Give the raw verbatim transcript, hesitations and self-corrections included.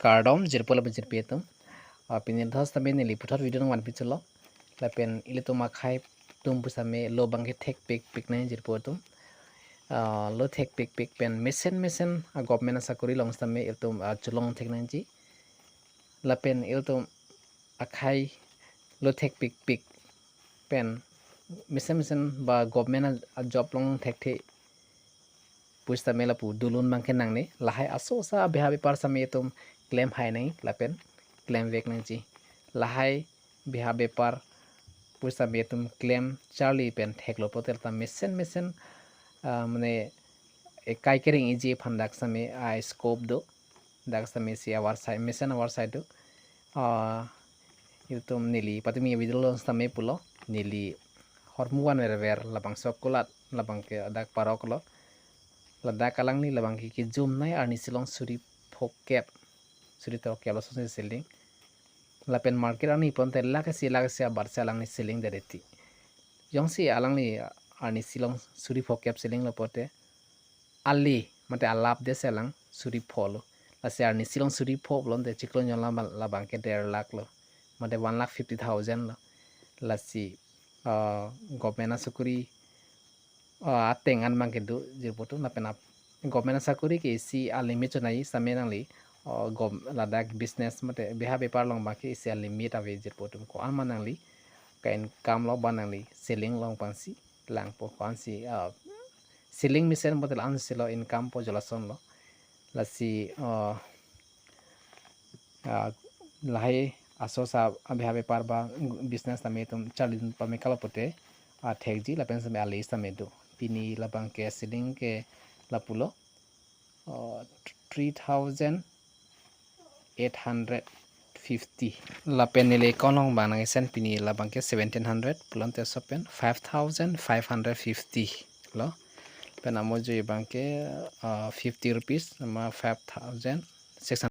Kardom jirpo lapen jirpi atum. Ah, pini thos tame neli puthot video nangvanpi chotlo. Lapen ilitum akhai atum pusitame lo abangke thekpikpik nang jirpo atum. Ah, lo thekpikpik pen mesen mesen a government asakori along sitame ilitum, ah, cholong thek nangji. Lapen ilitum akhai lo thekpikpik pen mesen mesen ba government a, a job long thekthe pusitame lapu dulun abangke nangne. Lahai asosa abeha bepar sitame itum klemhai nang lapen klemvek nangji. Lahai beha bepar pusitame itum klem charli pen theklo pulote ta mesen mesen, ah, mane ekai kereng iji aphan dak sitame a scope do. Dak sitame isi avarsai, mesen avarsai do. Ah, itum neli patumi video along sitame pulo. Neli hormu vanverver labangso akulat labangke dak paroklo. Ladak alangli labangke kejum nai arnisi along suri phokep, suri throkkep laso si selling. Lapen market arni pulote lakh isi lakh isi abar si alangli selling det ti. Jongsi alangli arnisi along suri phokep selling lo pulote, ali mate alap de si alang suri pholo. Lasi arnisi along suri pho pulote chiklo nyon lama labangke der lakh lo, mate one lakh fifty thousand lo. Lasi, ah, government asakori, ah, ateng an abangke do jirpo atum lapen ap government asakori ke isi a limit chonai sitame nangli, ah, gov-, ladak business mate beha bepar along abangke isi a limit ave jirpo atum, ko-an ma nangli ka income lo ba nangli selling along pensi langpo, ko-ansi, ah, selling mesen pulote la-ansi lo income po jo lason lo. Lasi, ah, ah, lahai asosa abeha bepar ba business tame itum charli pame kalo pulote, ah, thekji lapen sitame ali sitame do. Pini labangke selling ke lapulo, ah, three thousand eight hundred fifty. Lapen neli account along abang nangkesen pini labangke seventeen hundred pulote laso pen five thousand five hundred fifty lo. Pen amujui abangke, ah, fifty rupees, nama five thousand six hundred.